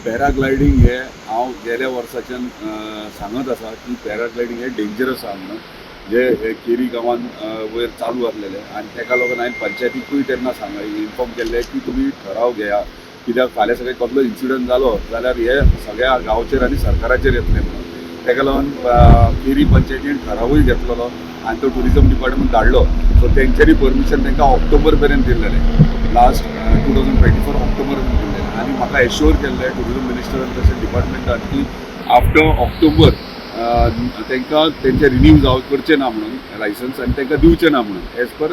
Paragliding हे हांव गेल्या वर्साच्यान सांगत आसा की पॅराग्लायडींग हे डेंजरस आहा म्हणून, जे हे केरी गांवान वयर चालू आसलेले. आनी तेका लागून हांवें पंचायतीकूय तेन्ना इन्फॉर्म केल्लें की तुमी ठराव घेया, कित्याक फाल्यां सगळें कसलो इन्सिडंट जालो जाल्यार हे सगळ्या गांवचेर आनी सरकाराचेर येतलें म्हणून. तेका लागून केरी पंचायतीन ठरावूय घेतलेलो आनी तो टुरिजम डिपार्टमेंट धाडलो. सो तेंच्यांनी परमिशन तांकां ऑक्टोबर मेरेन दिल्लेलें, लास्ट 2024 ऑक्टोबर मेरेन दिल्लेलें. आनी म्हाका एश्योर केल्लें टुरिजम मिनिस्टरान तशें डिपार्टमेंटान की आफ्टर ऑक्टोबर तांकां तेंचे रिन्यू करचें ना म्हणून लायसन्स आनी तांकां दिवचें ना म्हणून, एज पर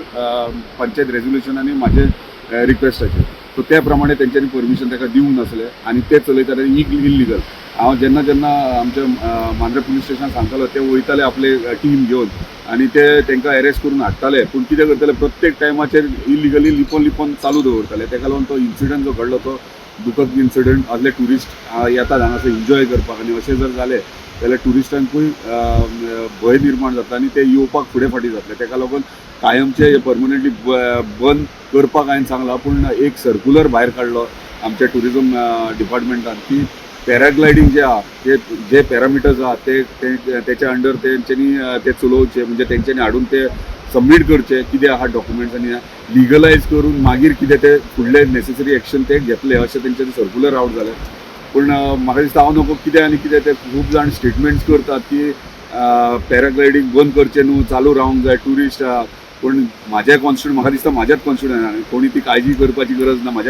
पंचायत रेजोल्युशन आनी म्हाजे रिक्वेस्टाचेर. सो त्या प्रमाणे तेंच्यांनी परमिशन ताका दिवंक नासलें आनी ते चलयताले इल्लिगल. हांव जेन्ना जेन्ना आमच्या मांद्रे पुलीस स्टेशनाक सांगतालो, ते वयताले आपले टीम घेवन आनी ते तांकां अरेस्ट करून हाडटाले. पूण कितें करताले, प्रत्येक टायमाचेर इलिगली लिपोन लिपोन चालू दवरताले. ताका लागून तो इन्सिडंट जो घडलो तो दुखद इन्सिडंट असले. ट्युरिस्ट येतात हांगासर एन्जॉय करपाक आनी अशें जर जालें जाल्यार ट्युरिस्टांकूय भंय निर्माण जाता आनी ते येवपाक फुडें फाटीं जातले. ताका लागून कायमचे परमनंटली बंद करपाक हांवें सांगलां. पूण एक सर्कुलर भायर काडलो आमच्या ट्युरिजम डिपार्टमेंटान की पॅराग्लायडींग जे आहा ते जे पॅरामिटर्स आहा ते तेच्या अंडर तेंच्यांनी ते चलोवचे, म्हणजे तेंच्यांनी हाडून ते सबमीट करचे कितें आहा डॉक्युमेंट्स आनी लिगलायज करून मागीर कितें ते फुडले नेसेसरी एक्शन ते घेतले, अशें तेंच्यांनी सर्कुलर आवट जालें. पूण म्हाका दिसता हांव नको कितें आनी कितें ते खूब जाण स्टेटमेंट्स करतात की पॅराग्लायडींग बंद करचें न्हू, चालू रावंक जाय, ट्युरिस्ट आहा. पूण म्हाज्या कॉन्स्टिट्युएंट, म्हाका दिसता म्हाज्याच कॉन्स्टिट्युएंट कोणी ती काळजी करपाची गरज ना. म्हाज्या